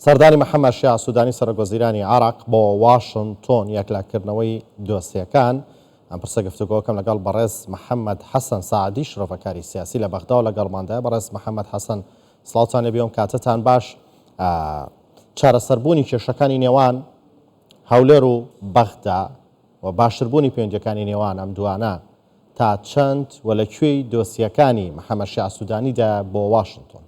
سەردانی محەممەد شیاع سوودانی سەرۆکوەزیرانی عێراق بۆ واشنتۆن یەکلاکردنەوەی دۆسیەکان، ئەم پرسە گفتوگۆکەم لەگەڵ بەڕێز محەممەد حەسەن سەعدی شرۆڤەکاری سیاسی لە بەغداوە لەگەڵماندایە. بەڕێز محەممەد حەسەن سڵاوتان لێبێ و کاتتان باش. چارەسەربوونی کێشەکانی نێوان هەولێر و بەغدا و باشتربوونی پەیوەندییەکانی نێوان ئەم دووانە تا چەند و لە کوێی دۆسیەکانی محەممەد شیاع سوودانیدایە بۆ واشنتۆن؟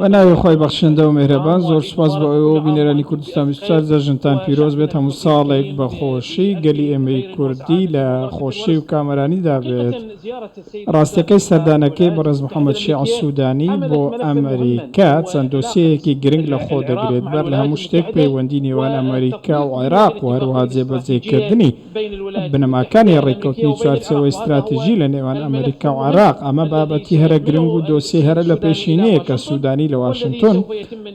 بە ناوی خوای بەخشندە و میهرەبان زۆر سوپاس بۆ ئێوە و بینەرانی کوردستان 24 جەژنتان پیرۆز بێت هەموو ساڵێک بە خۆشی گەلی ئێمەی کوردی لە خۆشی و کامەرانیدا بێت ڕاستیەکەی سەردانەکەی بەڕێز محەمەد شیاع سودانی بۆ ئەمریکا چەند دۆسیەیەکی گرنگ لە خۆ دەگرێت بەر لە هەموو شتێک پەیوەندی نێوان ئەمریکا و عێراق و هەروەها جێبەجێکردنی بنەماکانی ڕێککەوتنی چوارچێوەی ستراتیژی لە نێوان ئەمریکا و عێراق، ئەمە بابەتی هەرە گرنگ و دۆسیەی هەرە لەپێشینەیە کە سودانی لە واشنتۆن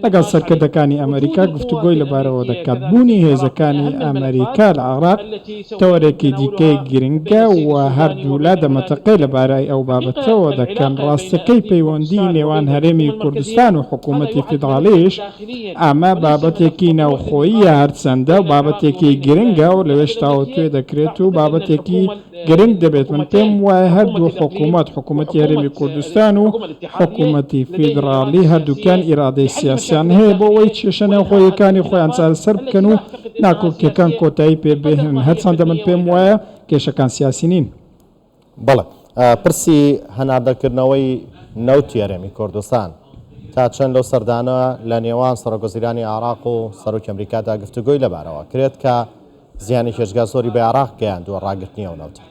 لەگەڵ سەرکردەکانی ئەمریکا گفتوگۆی لەبارەوە دەکات. بوونی هێزەکانی ئەمریکا لە عێراق تەوەرێکی دیکەی گرنگە و هەردوولا دەمەتەقێ لەبارەی ئەو بابەتەوە دەکەن. ڕاستیەکەی پەیوەندیی نێوان هەرێمی کوردستان و حکوومەتی فیدڕاڵیش ئەمە بابەتێکی ناوخۆییە هەرچەندە بابەتێکی گرنگە و لەوێش تاوتوێ دەکرێت و بابەتێکی گرنگ دەبێت، من پێم وایە هەردوو حکوومەت، حکوومەتی هەرێمی کوردستان و حکوومەتی فیدڕاڵی هەردووکیان ئیرادەی سیاسیان هەیە بۆ ئەوەی کێشە ناوخۆییەکانی خۆیان چارەسەر بکەن و ناکۆکییەکان کۆتایی پێ بهێنن، هەرچەندە من پێم وایە کێشەکان سیاسی نین. بەڵێ پرسی هەناردەکردنەوەی نەوتی هەرێمی کوردستان تا چەند لەو سەردانە لە نێوان سەرۆکوەزیرانی عێراق و سەرۆکی ئەمریکادا گفتوگۆی لەبارەوە کرێت کە زیانێکی ئێجگار زۆری بە عێراق گەیاندووە ڕاگرتنی ئەو نەوتە؟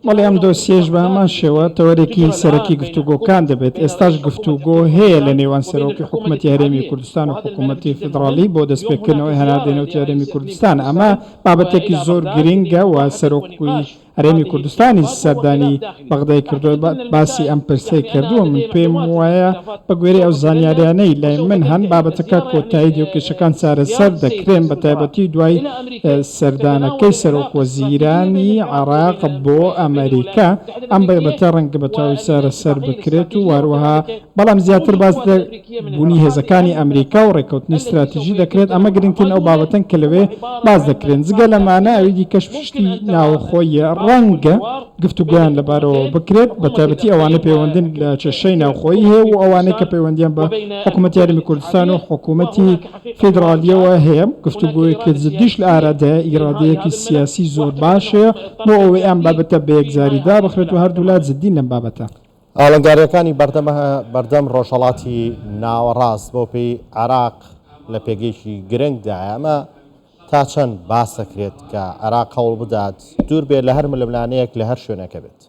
بەڵێ ئەم دۆسیەیەش بە هەمان شێوە تەوەرێکی سەرەکی گفتوگۆکان دەبێت، ئێستاش گفتوگۆ هەیە لە نێوان سەرۆکی حکومەتی هەرێمی کوردستان و حکومەتی فیدڕاڵی بۆ دەستپێکردنەوەی هەناردەی نەوتی هەرێمی کوردستان، ئەمە بابەتێکی زۆر گرنگە و سەرۆکی هەرێمی کوردستانیش سەردانی بەغدای کردووە باسی ئەم پرسەی کردووە، من پێم وایە بە گوێرەی ئەو زانیاریانەی لای من هەن بابەتەکە کۆتایی دێ و کێشەکان چارەسەر دەکرێن بەتایبەتی دوای سەردانەکەی سەرۆکوەزیرانی عێراق بۆ ئەمەریکا، ئەم بابەتە ڕەنگە بە تەواوی چارەسەر بکرێت و هەروەها بەڵام زیاتر باس لە بوونی هێزەکانی ئەمریکا و ڕێککەوتنی ستراتیژی دەکرێت، ئەمە گرنگترین ئەو بابەتەن کە لەوێ باس دەکرێن، جگە لەمانە ئەوی دیکەش شتی ناوخۆییە ڕەنگە گفتوگۆیان لەبارەوە بکرێت، بەتایبەتی ئەوانەی پەیوەندن لە کێشەی ناوخۆیی هەیە و ئەوانەی کە پەیوەندیان بە حکوومەتی هەرێمی کوردستان و حکوومەتی فیدراڵییەوە هەیە، گفتوگۆیەکی جددیش لە ئارادایە، ئیرادەیەکی سیاسی زۆر باش هەیە بۆ ئەوەی ئەم بابەتە بە یەکجاری دابخرێت و هەردوولا جددین لەم بابەتە. ئاڵنگارییەکانی بەردەم ڕۆژهەڵاتی ناوەڕاست بەو پێی عێراق لە پێگەیەکی گرنگدایە، ئەمە تا چەند باس دەکرێت کە عێراق هەوڵ بدات دوور بێت لە هەر ململانێیەک لە هەر شوێنێکە بێت؟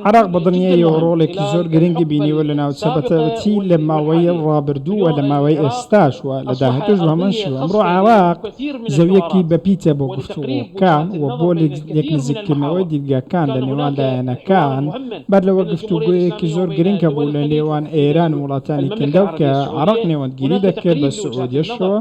عێراق بە دڵنیاییەوە ڕۆڵێکی زۆر گرنگی بینیوە لە ناوچە بەتایبەتی لە ماوەی ڕابردوو و لە ماوەی ئێستاش و لە داهاتووش بە هەمان شێوە. ئەمڕۆ عێراق زەوییەکی بەپیتە بۆ گفتوگۆکان و بۆ لێکنزیککردنەوەی دیدگاکان لە نێوان لایەنەکان. بەر لەوە گفتوگۆیەکی زۆر گرنگ هەبوو لە نێوان ئێران و وڵاتانی کەنداو کە عێراق نێوەندگیری دەکرد بە سعودیەشەوە.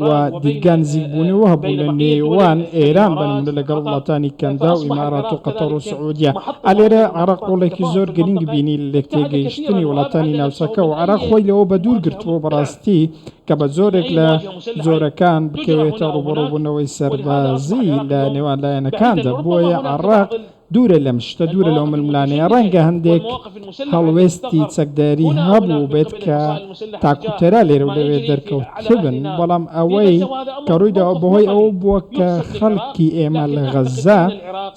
و دیدگا نزیکبوونەوە هەبوو لە نێوان ئێران بە نموونە لەگەڵ وڵاتانی کەنداو، ئیمارات و قەتەڕ و سعودیە. ئا لێرە عێراق ڕۆڵێکی زۆر گرنگی بینی لە لێکتێگەیشتنی وڵاتانی ناوچەکە و عێراق خۆی لەوە بەدوور گرتووە بەڕاستی کە بە جۆرێک لە جۆرەکان بکەوێتە ڕووبەڕووبوونەوەی سەربازی لە نێوان لایەنەکاندا بۆیە عێراق دوورە لەم شتە، دوورە لەو ململانێیە، ڕەنگە هەندێک هەڵوێستی چەکداری هەبووبێت کە تاکوتەرا لێرە و لەوێ دەرکەوتبن، بەڵام ئەوەی کە ڕوویداوە بەهۆی ئەوە بووە کە خەڵکی ئێمە لە غەززە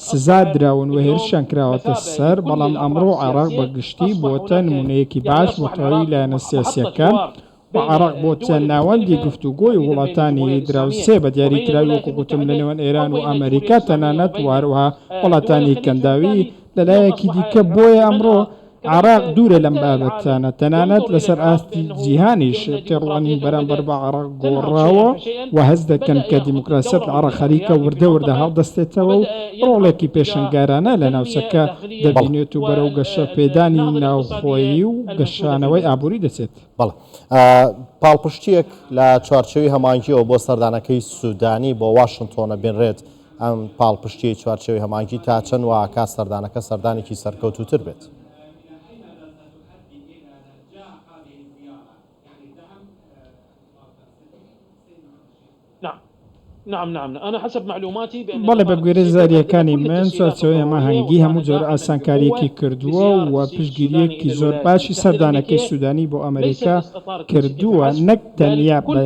سزا دراون و هێرشیان کراوەتە سەر، بەڵام ئەمڕۆ عێراق بە گشتی بووەتە نموونەیەکی باش بۆ تەواوی لایەنە سیاسییەکان و عێراق بۆتە ناوەندی گفتوگۆی وڵاتانی دراوسێ بە دیاریکراوی وەکو گوتم لە نێوان ئێران و ئەمەریکا تەنانەت و هەروەها وڵاتانی کەنداوی لە لایەکی دیکە بۆیە ئەمڕۆ. عێراق دوورە لەم بابەتانە، تەنانەت لەسەر ئاستی جیهانیش تێڕوانین بەرامبەر بە عێراق گۆڕاوە و هەست دەکەن کە دیموکراسیەت لە عێراق خەریکە وردە وردە هەڵدەستێتەوە و ڕۆڵێکی پێشەنگارانە لە ناوچەکە دەبینێت و بەرەو گەشەپێدانی ناوخۆیی و گەشانەوەی ئابووری دەچێت. بەڵێ. پاڵپشتییەک لە چوارچێوەی هەماهەنگییەوە بۆ سەردانەکەی سوودانی بۆ واشنتۆن ئەبینرێت، ئەم پاڵپشتییەی چوارچێوەی هەماهەنگی تا چەند وا ئەکات سەردانەکە سەردانێکی سەرکەوتووتر بێت؟ بەڵێ بە گوێرەی زارییەکانی من چوارچێوەی هەماهەنگی هەموو جۆرە ئاسانکارییەکی کردووە و پشتگیرییەکی زۆر باشی سەردانەکەی سوودانی بۆ ئەمەریکا کردووە نەک تەنیا بە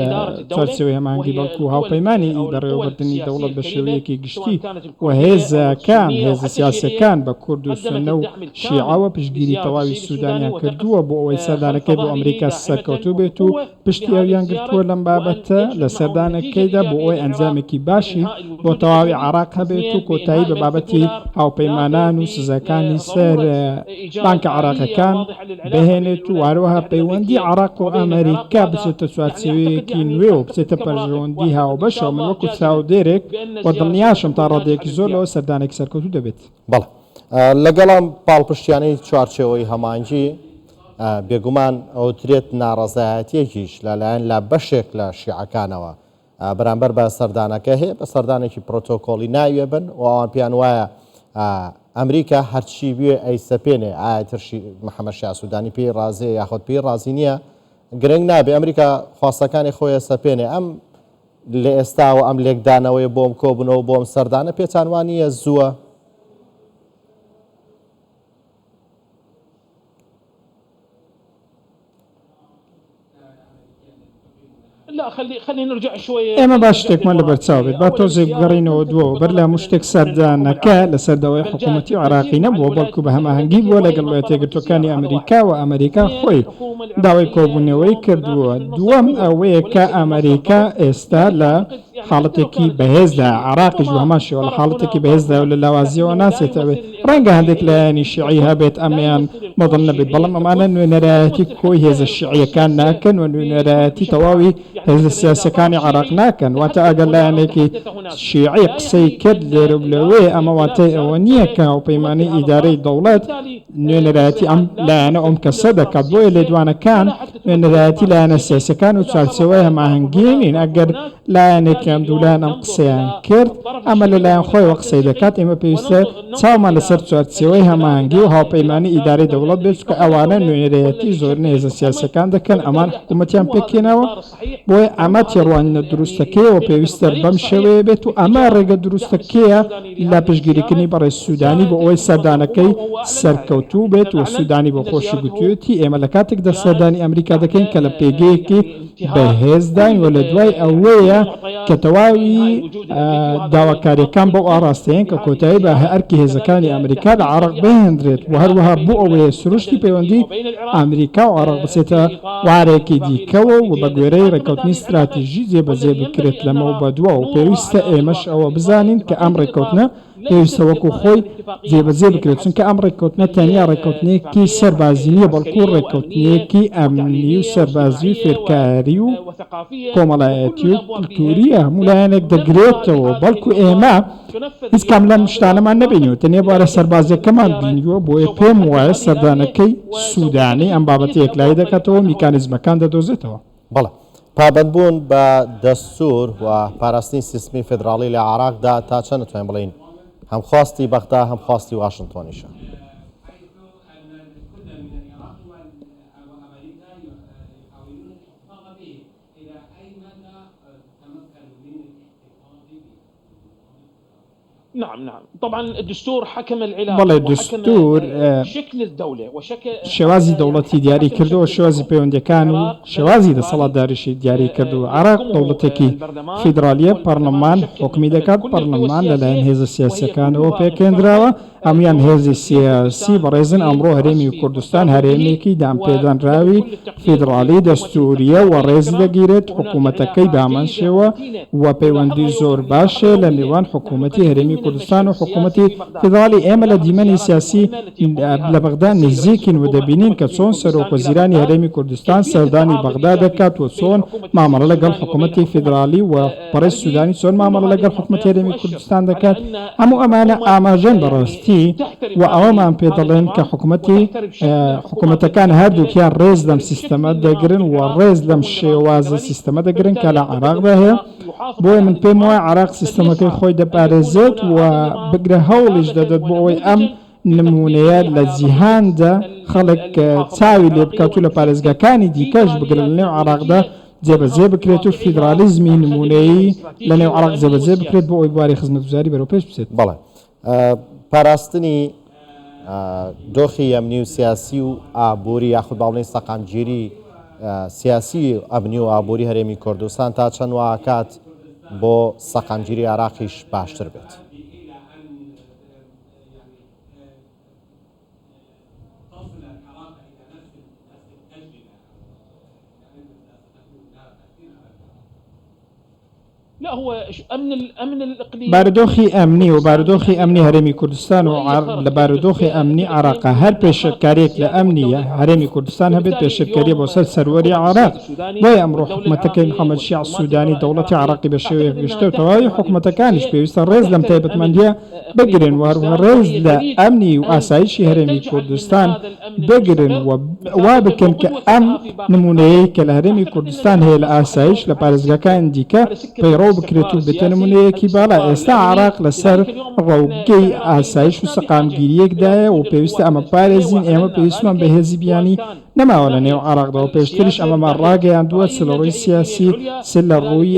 چوارچێوەی هەماهەنگی بەڵکو هاوپەیمانی بەڕێوەبردنی دەوڵەت بە شێوەیەکی گشتی و هێزەکان هێزە سیاسییەکان بە کورد و سوننە و شیعەوە پشتگیری تەواوی سوودانیان کردووە بۆ ئەوەی سەردانەکەی بۆ ئەمریکا سەرکەوتوو بێت و پشتی ئەویان گرتووە لەم بابەتە لە سەردانەکەیدا بۆ ئەوەی ئەنجامێکی باشی بۆ تەواوی عێراق هەبێت و کۆتایی بە بابەتی هاوپەیمانان و سزاکانی سەر بانکە عێراقیەکان بهێنێت و هەروەها پەیوەندی عێراق و ئەمەریکا بچێتە چوارچێوەیەکی نوێ و بچێتە بەرژەوەندی هاوبەشەوە من وەکو چاودێرێک و دڵنیاشم تا ڕادەیەکی زۆر لەوە سەردانێکی سەرکەوتوو دەبێت. بەڵێ لەگەڵ ئەم پاڵپشتیانەی چوارچێوەی هەماهەنگی، بێگومان ئەوترێت ناڕەزایەتیەکیش لەلایەن لە بەشێک لە شیعەکانەوە بەرامبەر بە سەردانەکە هەیە، بە سەردانێکی پرۆتۆکۆڵی ناویە بن و ئەوان پێیان وایە ئەمریکا هەرچی بوێ ئەیسەپێنێ، ئایا ترشی محەمەد شیاع سودانی پێی ڕازیە یاخود پێی ڕازی نییە گرنگ نابێ، ئەمریکا خواستەکانی خۆی ئەسەپێنێ. ئەم لە ئێستاوە ئەم لێکدانەوەیە بۆ ئەم کۆبوونەوە بۆ ئەم سەردانە پێتان وا نییە زووە؟ ئێمە با شتێکمان لەبەرچاو بێت، با تۆزێک بگەڕێینەوە دواوە، بەر لە هەموو شتێک سەردانەکە لەسەر داوای حکوومەتی عێراقی نەبووە، بەڵکو بە هەماهەنگی بووە لەگەڵ ویلایەتە یەکگرتووەکانی ئەمریکا و ئەمریکا خۆی داوای کۆبوونەوەی کردووە. دووەم ئەوەیە کە ئەمریکا ئێستا لە حاڵەتێکی بەهێزدایە، عێراقیش بە هەمان شێوە لە حاڵەتێکی بەهێزدایە و لە لاوازییەوە ناچێتەوە. ڕەنگە هەندێک لایەنی شیعی هەبێت ئەمەیان بەدڵ نەبێت، بەڵام ئەمانە نوێنەرایەتی کۆی هێزە شیعییەکان ناکەن و نوێنەرایەتی تەواوی هێزە سیاسییەکانی عێراق ناکەن. واتە ئەگەر لایەنێکی شیعی قسەی کرد لێرە و لەوێ، ئەمە واتای ئەوە نییە کە هاوپەیمانی ئیدارەی دەوڵەت نوێنەرایەتی ئەم لایەنە و ئەم کەسە دەکات، بۆیە لێدوانەکان نوێنەرایەتی لایەنە سیاسیەکان و چوارچێوەی هەماهەنگی نین، ئەگەر لایەنێک یان دوو لایەن ئەم قسەیان کرد، ئەمە لەلایەن خۆیەوە قسەی دەکات، ئێمە پێویستە چاومان لەسەر چوارچێوەی هەماهەنگی و هاوپەیمانی ئیدارەی دەوڵەت بێت، چونکە ئەوانە نوێنەرایەتی زۆرینەی هێزە سیاسیەکان دەکەن، ئەمان حکومەتیان پێکهێناوە، بۆیە ئەمە تێڕوانینە دروستەکەیە و پێویستە بەم شێوەیە بێت و ئەمە ڕێگە دروستەکەیە لە پشتگیریکردنی بەڕێز سوودانی بۆ ئەوەی سەردانەکەی سەرکەوتوو بێت و سوودانی بۆ خۆشی گوتوویەتی ئێمە لە کاتێکدا سەردانی ئەمریکا دەکەین کە لە پێگەیەکی بەهێزداین و لە دوای ئەوەیە کە تەواوی داواکارییەکان بەو ئاڕاستەیەن کە کۆتایی بە ئەرکی هێزەکانی ئەمریکا لە عێراق بهێندرێت و هەروەها بۆ ئەوەیە سروشتی پەیوەندی ئەمریکا و عێراق بچێتە وارێکی دیکەوە و بە گوێرەی ڕێککەوتنی ستراتیژی جێبەجێ بکرێت لەمەو بەدوا و پێویستە ئێمەش ئەوە بزانین کە ئەم ڕێککەوتنە پێویستە وەکو خۆی جێبەجێ بکرێت، چونکە ئەم ڕێککەوتنە تەنیا ڕێککەوتنێکی سەربازی نییە، بەڵکو ڕێککەوتنێکی ئەمنی و سەربازی و فێرکاری و کۆمەڵایەتی و کولتوورییە، هەموو لایەنێک دەگرێتەوە، بەڵکو ئێمە هیچ کام لەم شتانەمان نەبینیوە، تەنیا بوارە سەربازییەکەمان بینیوە، بۆیە پێم وایە سەردانەکەی سوودانی ئەم بابەتە یەکلایی دەکاتەوە و میکانیزمەکان دەدۆزێتەوە. بەڵێ. پابەندبوون بە دەستوور و پاراستنی سیستمی فیدراڵی لە عێراقدا تا چەند دەتوانین بڵێین هەم خواستی بەغدا هەم خواستی واشنتۆنیشە؟ بەڵێ دستور شێوازی دەوڵەتی دیاری کردووە، شێوازی پەیوەندییەکان و شێوازی دەسەڵاتداریشی دیاری کردووە. عێراق دەوڵەتێکی فیدراڵییە، پەرلەمان حوکمی دەکات، پەرلەمان لەلایەن هێزە سیاسییەکانەوە پێکهێنراوە، هەموویان هێزی سیاسی بەڕێزن، ئەمڕۆ هەرێمی کوردستان هەرێمێکی دانپێدانراوی فیدڕاڵی دەستوورییە و ڕێزی دەگیرێت، حکوومەتەکەی بە هەمان شێوە و پەیوەندی زۆر باش هەیە لە نێوان حکوومەتی هەرێمی کوردستان و حکوومەتی فیدراڵی. ئێمە لە دیمەنی سیاسی لە بەغدا نزیکین و دەبینین کە چۆن سەرۆکوەزیرانی هەرێمی کوردستان سەردانی بەغدا دەکات و چۆن مامەڵە لەگەڵ حکوومەتی فیدراڵی و بەڕێز سوودانی چۆن مامەڵە لەگەڵ حکوومەتی هەرێمی کوردستان دەکات. هەموو ئەمانە ئاماژەن بە ڕاستی و ئەوەمان پێ دەڵێن کە حکوومەتی حکوومەتەکان هەردووکیان ڕێز لەم سیستەمە دەگرن و ڕێز لەم شێوازە سیستەمە دەگرن کە لە عێراقدا هەیە. بۆیە من پێم وایە عێراق سیستەمەکەی خۆی دەپارێزێت و بگرە هەوڵیش دەدات بۆ ئەوەی ئەم نموونەیە لە جیهاندا خەڵک چاوی لێ بکات و لە پارێزگاکانی دیکەش بگرە لە نێو عێراقدا جێبەجێ بکرێت و فیدرالیزمی نموونەیی لە نێو عێراق جێبەجێ بکرێت بۆ ئەوەی بواری خزمەتگوزاری بەرەو پێش بچێت. بەڵێ پاراستنی دۆخی ئەمنی و سیاسی و ئابووری یاخود با بڵێین سەقامگیری سیاسی ئەمنی و ئابووری هەرێمی کوردستان تا چەند واکات بۆ سەقامگیری عێراقیش باشتر بێت؟ بارودۆخی ئەمنی و بارودۆخی ئەمنی هەرێمی کوردستان و لە بارودۆخی ئەمنی عێراقا هەر پێشێلکارییەک لە ئەمنی هەرێمی کوردستان هەبێت پێشێلکارییە بۆ سەر سەروەری عێراق بۆیە ئەمڕۆ حکومەتەکەی محەمەد شیاع سودانی دەوڵەتی عێراقی بە شێوەیەک گشتە و تەواوی حکومەتەکانیش پێویستە ڕێز لەم تایبەتمەندییە بگرن و هەروەها ڕێز لە ئەمنی و ئاسایشی هەرێمی کوردستان بگرن و وا بکەن کە ئەم نموونەیەی کە لە هەرێمی کوردستان هەیە لە ئاسایش لە پارێزگاکانی دیکە پەیڕەو بکرێت و بێتە نموونەیەکی باڵا. ئێستا عێراق لەسەر ڕەوگەی ئاسایش و سەقامگیرییەکدایە و پێویستە ئەمە بپارێزین، ئێمە پێویستمان بە هێزی بیانی نەماوە لە نێو عێراقدا و پێشتریش ئەمەمان ڕاگەیاندووە چ لە ڕووی سیاسی چ لە ڕووی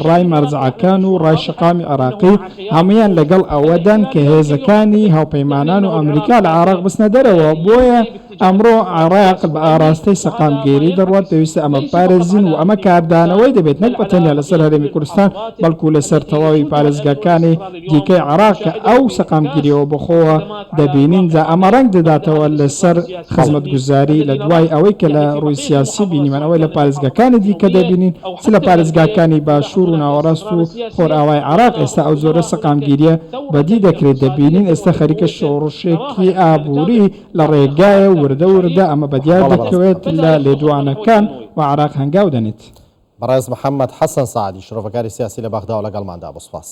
ڕای مەرجەعەکان و ڕای شەقامی عێراقی هەموویان لەگەڵ ئەوەدان کە هێزەکانی هاوپەیمانان و ئەمریکا لە عێراق بچنە دەرەوە بۆیە ئەمڕۆ عێراق بە ئاراستەی سەقامگیری دەڕوات پێویستە ئەمە بپارێزین و ئەمە کاردانەوەی دەبێت نەک بە تەنیا لەسەر هەرێمی کوردستان بەڵکو لەسەر تەواوی پارێزگاکانی دیکەی عێراق کە ئەو سەقامگیریەوە بەخۆوە دەبینین، جا ئەمە ڕەنگ دەداتەوە لەسەر خزمەتگوزاری لە دوای ئەوەی کە لە ڕووی سیاسی بینیمان ئەوەی لە پارێزگاکانی دیکە دەبینین چ لە پارێزگاکانی باشوور و ناوەڕاست و خۆرئاوای عێراق ئێستا ئەو جۆرە سەقامگیریە بەدی دەکرێت دەبینین ئێستا خەریکە شۆڕشێکی ئابووری لە ڕێگایە و وردە وردە ئەمە بەدیار دەکەوێت لە لێدوانەکان و عێراق هەنگاو دەنێت. بەڕێز محەمەد حەسەن سەعدی شرۆڤەکاری سیاسی لە بەغداوە لەگەڵماندا بوو سوپاس.